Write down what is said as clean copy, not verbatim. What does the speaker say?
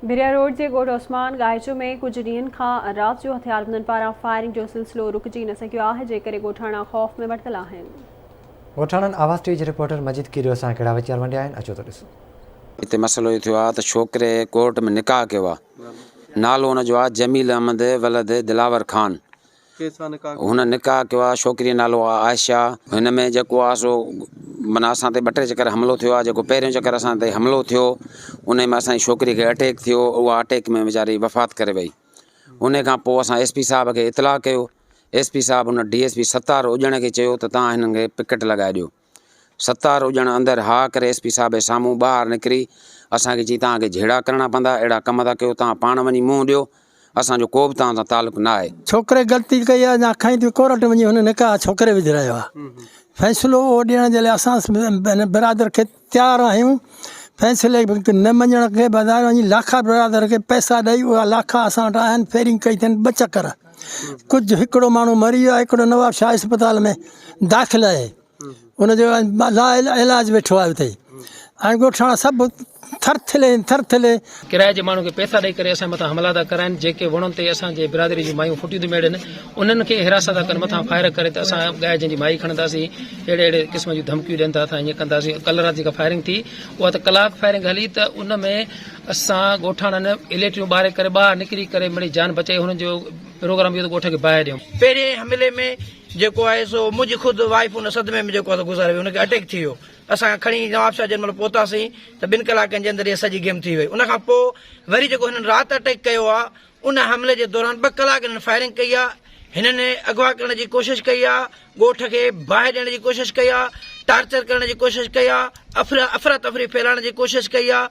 ڀريا road جي ڳوٺ عثمان ڳائيچو ۾ ڪجهه ڏينهن کان رات جو هٿياربندن پاران فائرنگ جو سلسلو رڪجي نه سگهيو آهي جنهن ڪري ڳوٺاڻا خوف ۾ ورتل آهن. ڳوٺاڻن آواز ٽي وي جي رپورٽر مجيد ڪيريو سان ڪهڙا ويچار ونڊيا آهن اچو ته ڏسون. هتي مسئلو اهو ٿيو آهي ته ڇوڪري ڪورٽ ۾ نڪاح ڪيو آهي نالو ان جو آهي جميل احمد ولد دلاور خان هن نڪاح ڪيو آهي ڇوڪريء جو نالو آهي عائشه. هن ۾ جيڪو آهي سو معنيٰ اسان تي ٻه ٽي چڪر حملو ٿيو آهي جيڪو پهريون چڪر اسان تي حملو ٿيو ان ۾ اسان جي ڇوڪري کي اٽيڪ ٿيو اها اٽيڪ ۾ ويچاري وفات ڪري وئي ان کان پوء اسان ايس پي صاحب کي اطلاع ڪيو ايس پي صاحب ان ڊي ايس پي ستار اڄڻ کي چيو ته تان هنن کي پڪٽ لڳائي ڏيو ستار اڄڻ اندر ها ڪري ايس پي صاحب جي سامهون ٻاهر نڪري اسان کي چيائين توهان کي جهيڙا ڪرڻا پوندا اهڙا ڪم ٿا ڪيو توهان پاڻ وڃي منهن ڏيو اسان جو ڪو به توهان سان تعلق نه آهي. ڇوڪري غلطي ڪئي آهي يا کائين ٿي ڪورٽ وڃي هن نڪاح ڇوڪري وجهرايو آهي فيصلو اهو ڏيڻ جي لاء اسان برادر کي تيار آهيون فيصلي نه مڃڻ کي بجاء وڃي لاکا برادر کي پئسا ڏئي اها لاکا اسان وٽ آهن فيرنگ ڪئي اٿن ٻه چڪر ڪجهه هڪڙو ماڻهو مري ويو آهي هڪڙو نواب شاهه اسپتال ۾ داخل آهي ان جو لا علاج ويٺو آهي اتي ۽ ڳوٺاڻا سڀ ٿرٿلي ٿرٿلي. ڪرائي جي ماڻهن کي پئسا ڏئي ڪري اسان جي مٿان حملا ٿا ڪرائن جيڪي وڻن تي اسان جي برادري جون مايون ڦٽيون ٿيون ميڙين انهن کي حراسان ٿا ڪن مٿان فائر ڪري ته اسان ڳائي جنهن جي مائي کڻنداسين اهڙي اهڙي قسم جون ڌمڪيون ڏين ٿا اسان ائين ڪنداسين ڪلهه رات جيڪا فائرنگ ٿي اها ته ڪلاڪ فائرنگ هلي ته ان ۾ اسان ڳوٺاڻن اليڪٽريون ٻاري ڪري ٻاهر نڪري ڪري مڙئي جان بچائي هنن جو پروگرام اهو ته ڳوٺ کي باهه ڏيون. پهرين حملي ۾ جيڪو آهي سو منهنجي خود وائيف ان صدمي ۾ جيڪو آهي سو گذاري وئي ان کي اٽيڪ ٿي ويو اسان کڻي نوابشاهه جنهن مهل پهتاسين ته ٻن ڪلاڪن جي اندر اها سڄي گيم ٿي وئي ان کان پوء وري جيڪو هنن رات اٽيڪ ڪيو آهي ان حملي جي دوران ٻه ڪلاڪ هنن فائرنگ ڪئي آهي هنن اغوا ڪرڻ جي ڪوشش ڪئي آهي ڳوٺ کي باهه ڏيڻ جي ڪوشش ڪئي آهي ٽارچر ڪرڻ جي ڪوشش ڪئي آهي افراتفري ڦهلائڻ جي ڪوشش ڪئي آهي.